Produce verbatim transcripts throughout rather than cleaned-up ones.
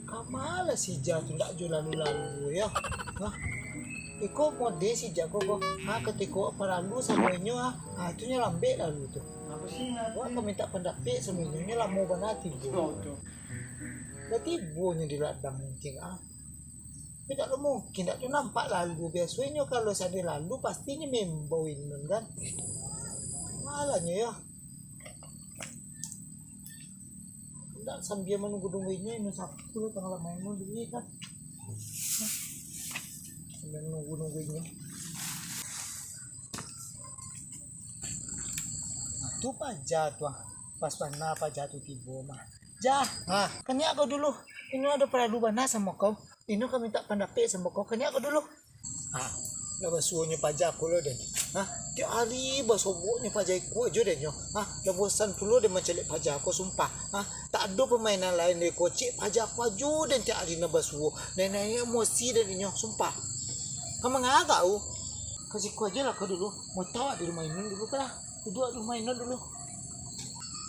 Kama lah si Jah tu ndak jo lalu-lalu yo. Hah? Iko mode si Jah ko, ko. Ha, katiko paralu samo inyo, ha. Ha, tu nyo lambek lalu tu. Wak ka mintak pandapek samo inyo, nyo lamo bana tibo. Lah tibo nyo di ladang mungkin, ha. Tapi dak lo mungkin, dak tu nampak lalu. Biaso inyo kalau sadai lalu, pasti nyo maimbau inun kan. Malah nyo yo. Ndak, sambia manunggu-nunggu inyo, inyo sapu tu tangah lamai inyo dulu kan. Sambia manunggu-nunggu inyo. Nah, tu paja tu ah. Pas bana paja tu tibo mah. Jah, ha, kaniak kau dulu. Inun ado paralu bana samo kau. Inun ka mintak pandapek samo kau. Kaniak kau dulu. Ha, lah basuo nyo paja ko lo den. Ha, tiok ari basobok nyo paja iko ajo den nyo. Ha, lah bosan pulo den mancaliak paja ko, sumpah. Ha, tak ado pamainan lain dari ko, cek paja ko ajo den tiok ari nan basuo. Naiak-naiak emosi den inyo, sumpah. Ka manga kau? Ka siko ajo lah kau dulu. Mota awak di rumah inun dulu ka lah. Duduak di rumah inun dulu.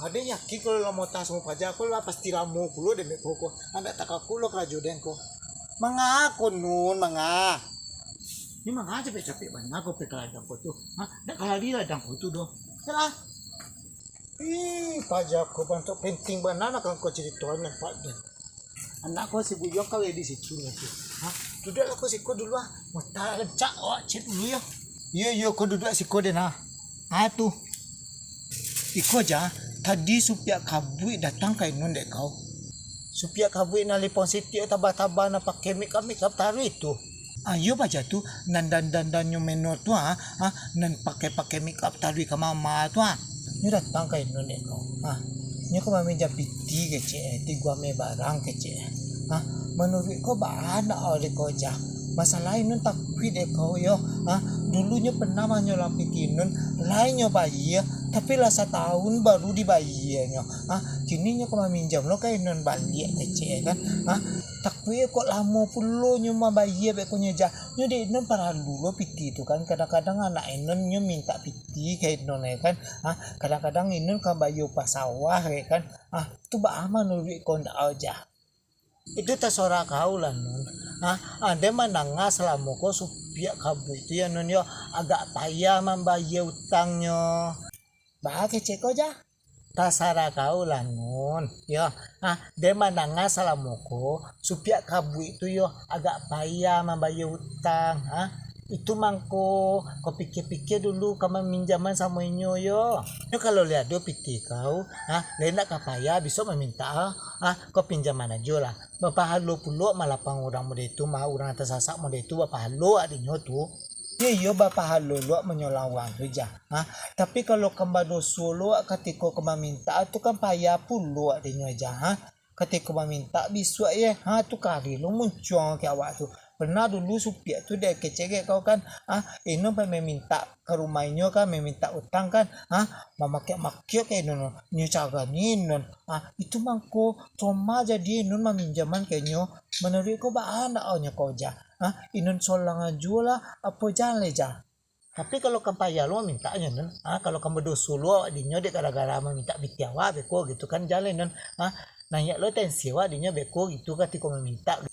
Ado yakin kalau lah mota samo paja ko lah pasti lamo pulo den dek ko ko. Ndak takako lo karajo den ko. Manga ko Nun, manga. Ni manga capek-capek bana ko pai ka ladang ko tu. Ha, dak ka lari ladang ko tu doh. Yalah. Ih, paja ko bantuak penting bana nak kau caritoan nampak den. Anak ko si Buyuang kawin di situ nanti. Ha? Duduaklah ko siko dulu ah. Mota rancak awak cek dulu yo. Iyo, iyo, ko duduak siko den ah. Ah, tu. Iko Jah, tadi supiak kabuik datang ka inun dek kau. Supiak kabuik nan lipong sitiak taba-taba nan pakai makeup-makeup taruih tu. Ah, iyo paja tu, nan dandan-dandannyo menor tu ah, ah, nan pakai-pakai makeup taruih ka mama tu ah. Nyo datang ka inun dek kau. Ah, nyo ka maminjam piti kecek eh, tiguang me barang kecek eh. Ah, manuruik kau baa nak awak dek kau Jah? Masalah inun takuik dek kau yo. Ah, dulu nyo pernah manyolang piti inun, lai nyo bayia, tapi lah satahun baru dibayianyo. Ah, kini nyo ka maminjam lo ka inun baliak kecek eh kan. Ah, takuik kok lamo pulo nyo mambayia beko nyo Jah. Nyo dek inun paralu lo piti tu kan. Kadang-kadang anak inun nyo mintak piti ka inun eh kan. Ah, kadang-kadang inun ka bayia upah sawah eh kan. Ah, tu baa manuruik kau ndak Jah? Itu tasorah kau lah Nun. Ah, ah, den mandanga salamo ko supiak kabuik tu yo Nun yo, agak payah mambayia utangnyo. Baa kecek kau Jah? Tasarah kau lah Nun. Yo, ah, den mandanga salamo ko supiak kabuik tu yo agak payah mambayia utang. Ah, itu mangko, kau pikia-pikia dulu ka maminjaman samo inyo yo. Nyo kalau lai ado piti kau, ah, lai ndak ka payah bisuak mamintak, ah, ah, kau pinjaman ajo lah. Bapahalo pulo malapang urang model tu mah, urang tasasak model tu bapahalo adinyo tu. Iyo, iyo, bapahalo lo manyolang urang tu Jah. Ha? Tapi kalau kan badoso lo katiko ka mamintak tu kan payah pulo adinyo Jah. Ha? Katiko mamintak bisuak ye, ha, tu kari lo muncuang ka awak tu. Pernah dulu supiak tu dek kecek dek kau kan, ha, inun pai mamintak ka rumah inyo kan, mamintak utang kan, ha, mamakiak-makiak ka inun, nyo cagani inun, ha, itu mangko trauma jadi inun maminjaman ka inyo. Manuruik kau baa ndak nyo kau Jah? Ha, inun solang ajo lah, apo jan lai Jah? Tapi kalau kan payah lo mamintaknyo Nun, ha, kalau kan badoso lo awak dinyo dek gara-gara mamintak piti awak beko gitu kan jan lai Nun, ha, naiak lo tensi awak dinyo beko gitu katiko mamintak.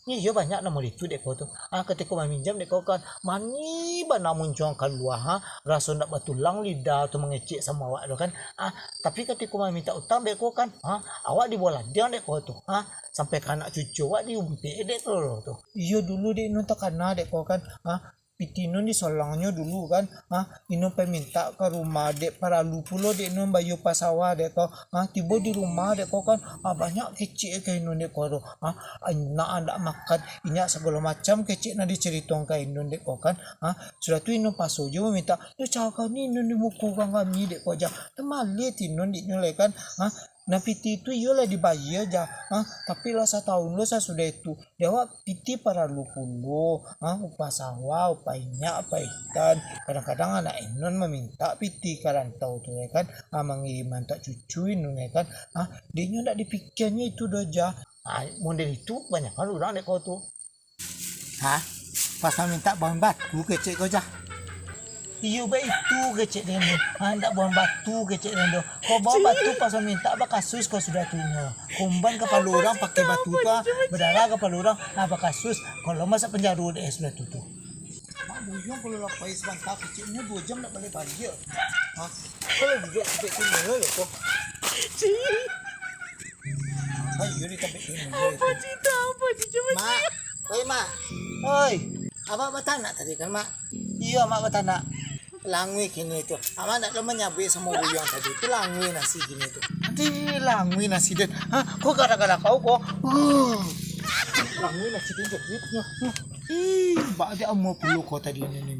Iyo, iyo banyak nan model tu dek ko tu. Ha, katiko maminjam dek ko kan, mani bana muncuang kalua, ha, raso ndak batulang lidah tu mangecek samo awak tu kan. Ha, tapi katiko mamintak utang dek ko kan, ha, awak dibawa ladiang dek ko tu, ha, sampai ka anak cucu awak diumpek dek ko tu. Iyo dulu dek Nun takana dek ko kan, ha, piti Nun disolangnyo dulu kan, ha, inun pai mintak ka rumah dek paralu pulo dek Nun bayia upah sawah dek ko, ha, tibo di rumah dek ko kan, ha, banyak kecek ka inun dek ko tu, ha, indak andak makan, inyak sagalo macam kecek nan dicaritoan ka inun dek ko kan, ha, sudah tu inun paso jo mamintak, tu cagani inun di muko urang kami dek ko Jah, tamaleh ti inun dek nyo lai kan, ha, nan piti tu iyo lah dibayia Jah, ha, tapi lah satahun lo sasudah itu, Di awak piti paralu pulo, ha, upah sawah, upah inyak, upah ikan. Kadang-kadang anak inun mamintak piti ka rantau tu, ya kan, ha, mangirim antak cucu inun, ya kan. Ha, dek nyo ndak dipikianyo itu doh, Jah. Ha, model itu banyak kan urang dek kau tu. Ha, pas mamintak baun baku kecek kau, Jah. Iyo, baitu kecek den tu. Ha, ndak buang batu kecek den tu. Kau bawa batu pas minta bakasus kau sudah tu nyo. Kumban kapalo urang pakai batu tu, ha, badarah kapalo urang, ha, bakasus. Kalau masak panjaro dek sudah tu tu. Mak buyuang kalau lapai sabanta keceknyo duo jam ndak baliak-baliak. Ha? Kalau duduak sampai tu nyo yo kau. Ayo di tampek tu nyo yo. Apa cerita apa cucu Mak, oi Mak. Oi. Abak batanak tadi kan, Mak? Iyo, Mak batanak. Langui kini tu. Abak ndak lo manyabuik samo buyuang tadi. Tu langui nasi kini tu. Adi, langui nasi den. Ha, kok gara-gara kau kok? Uh. Langui nasi den jadi. Ih, bak aja amuah pulo kau tadi ni, ni.